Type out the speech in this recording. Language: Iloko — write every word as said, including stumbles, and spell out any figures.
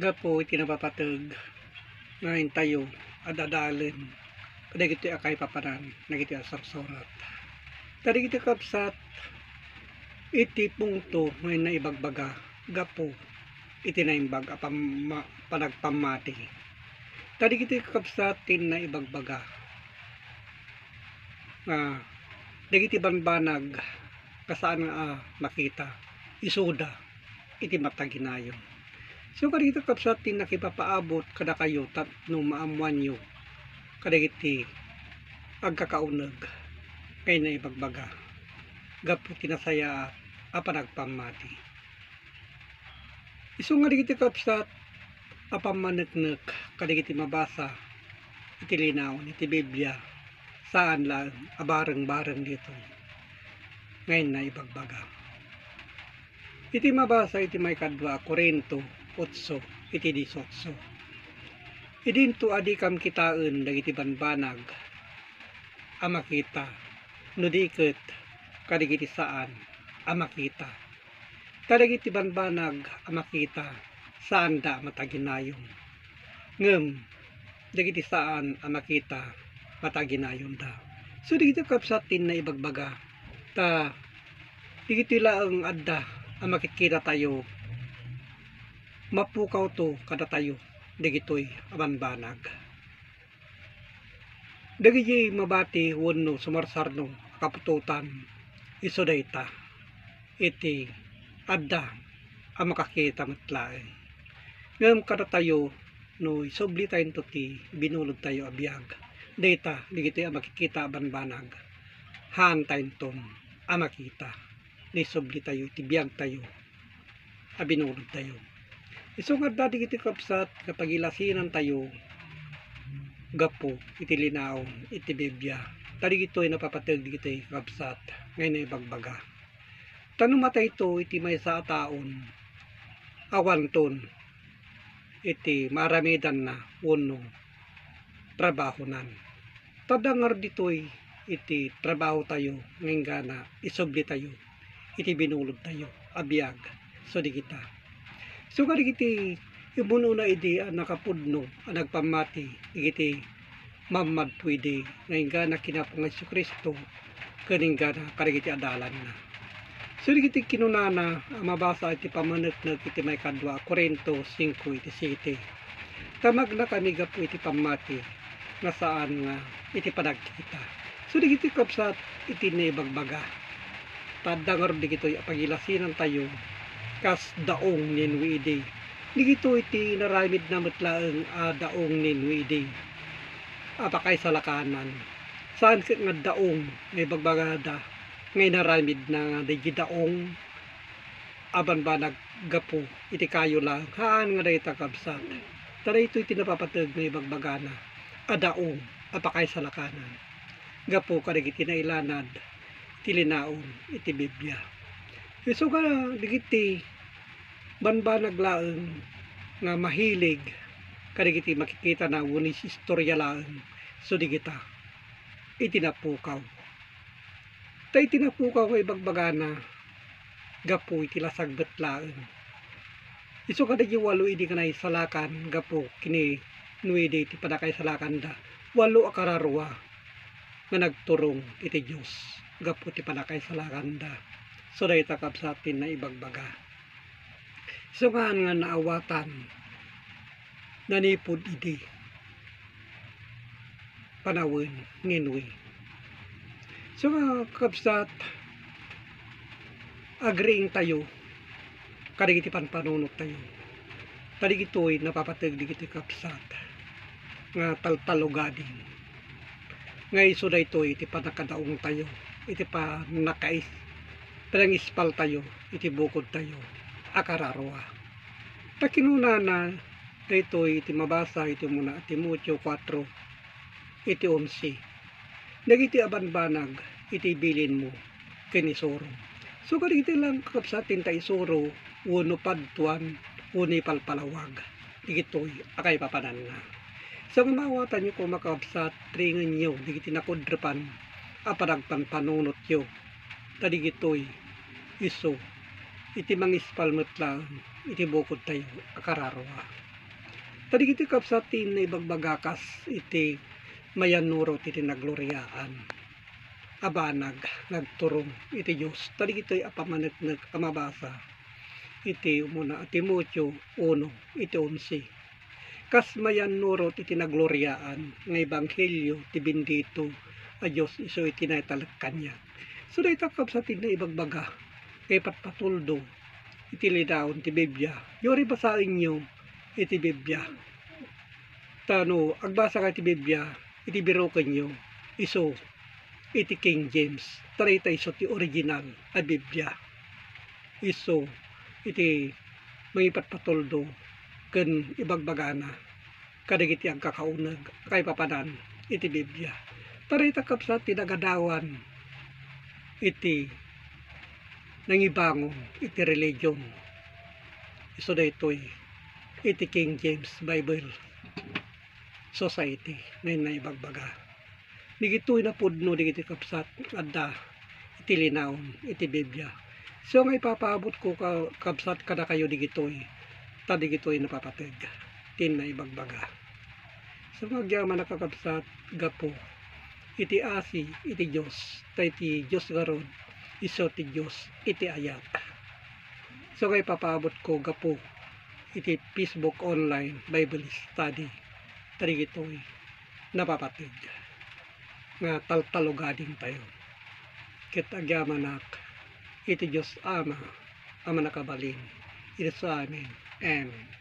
Gapu iti napapateg nga intayo ad-adalen kadagitoy a kaipapanan dagiti a sursurat. Ta dagiti kabsat, iti punto nga inna ibagbaga gapu iti naimbag a pamma-, panagpammati. Ta dagiti kabsat ti inna ibagbaga nga dagiti banbanag nga saan nga a makita, isuda iti mataginayon. So, kadagiti kabsat ti nakipapaabot kadakayo tapno maammoanyo kadagiti agkakauneg nga inna ibagbaga gapu ti nasayaat a panagpammati. Isu nga dagiti kabsat a pammaneknek kadagiti mabasa iti linaon iti Biblia, saan laeng a bareng-bareng ditoy nga inna ibagbaga. Iti mabasa iti maikadua a Corinto otso iti dieciocho, idinto a dikam kitaen dagiti banbanag a makita, no di ket kadagiti saan a makita. Ta dagiti banbanag a makita, saanda a mataginayon. Ngem dagiti saan a makita, mataginayonda. So, dagiti kabsat ti inna ibagbaga, ta dagitoy laeng adda a makitkitatayo, mapukawto kadatayo dagitoy a banbanag. Dagiti mabati wenno sumarsarno a kaputotan, isu dayta iti adda a makakita met laeng. Ngem kadatayo, no isublitayonto ti binulodtayo a biag, dayta dagitoy a makikita a banbanag, haantayonton a makita no isublitayo iti biagtayo a binulodtayo. Isu nga adda dagiti kabsat nga pagilasinantayo gapu iti linaon iti Biblia. Ta dagitoy napapateg dagitoy kabsat nga inna ibagbaga. Ta no matayto iti maysa a taon, awanton iti maaramidanna wenno trabahonan. Ta dangar ditoy iti trabahotayo nga inggana isublitayo iti binulodtayo a biag. So, dagita. So, kadagiti immun-una idi a nakapudno a nagpammati dagiti mammadto idi nga inggana kinapo nga Jesu-Cristo ken inggana kadagiti adalanna. So, dagiti kinunana a mabasa iti pammaneknek iti maikadua a Corinto singko iti siete, ta magnakami gapu iti pammati nga saan nga iti panagkita. So, dagiti kabsat iti inna ibagbaga, ta adda ngarud dagitoy a pagilasinantayo kas daong ni Noe idi. Dagitoy ti inaramidna met laeng a daong ni Noe idi a pakaisalakanan. Saan ket nga daong nga ibagbagada nga inaramidna nga daydi daong a banbanag gapu iti kayo laeng. Haan nga dayta, kabsat. Ta daytoy ti napapateg nga ibagbagana a daong a pakaisalakanan gapu kadagiti nailanad ti linaon iti Biblia. Isu nga dagiti banbanag laeng nga mahilig kadagiti makikitana wenno istorya laeng, so dagita iti napukaw. Ta iti napukaw nga ibagbagana, gapu iti lasag met laeng. Isu kadagiti walo idi nga naisalakan gapu ken ni Noe idi ti pannakaisalakanda, walo a kararua nga nagturong iti Dios gapu ti pannakaisalakanda. So, dayta, kabsat, ti naibagbaga. Isu nga naawatan, nanipud idi panawen ni Noe. So, nga kabsat, agriingtayo kadagiti panpanunottayo. Ta dagitoy napapateg dagiti kabsat nga taltalogadi. Nga isu daytoy iti pannakadaongtayo, iti pannakais-, panangispaltayo iti bukodtayo a kararua. Ta kinunana daytoy iti mabasa iti umuna a Timoteo kuatro iti onse, dagiti a banbanag iti bilinmo ken isuro. So, kadagiti lang, kakabsat, ti inta isuro wenno padtuan wenno ipalpalawag dagitoy a kaipapananna. Sa nga maawatanyo koma, kakabsat, riingenyo dagiti nakudrepan a panagpanpanunotyo. Ta dagitoy isu iti mangispal met laeng iti bukodtayo a kararua. Ta dagiti kabsat ti inna ibagbaga kas iti mayannurot iti nagloriaan a banag nga agturong iti Dios. Ta dagitoy a pamaneknek a mabasa iti umuna a Timoteo uno, iti onse. Kas mayannurot iti nagloriaan nga ebanghelio ti bendito a Dios isu iti naitalek kaniak. So, dayta kabsat ti inna ibagbaga nga ipatpatuldo iti linaon ti Biblia. Yuri basaenyo iti Biblia. Ta no agbasa ka iti Biblia, iti birokenyo, isu iti King James. Ta dayta isu ti original a Biblia. Isu iti mangipatpatuldo ken ibagbagana kadagiti agkakauneg a kaipapanan iti Biblia. Ta dayta kabsat ti nagadawan iti nangibangon iti religion. Isu daytoy iti King James Bible Society nga inna ibagbaga. Dagitoy napudno dagiti kabsat nga adda iti linaon iti Biblia. So, nga ipapaabot ko ka-, kabsat kadakayo dagitoy, ta dagitoy napapateg ti inna ibagbaga. So, nga agyaman a kakabsat, gapu iti asi iti Dios, ta iti Dios ngarud, isu ti Dios iti ayat. So, nga ipapaabot ko gapu iti Facebook online Bible study, ta dagitoy napapateg nga taltalugadingtayo. Ket agyamanak iti Dios Ama a mannakabalin iti amin. Amen.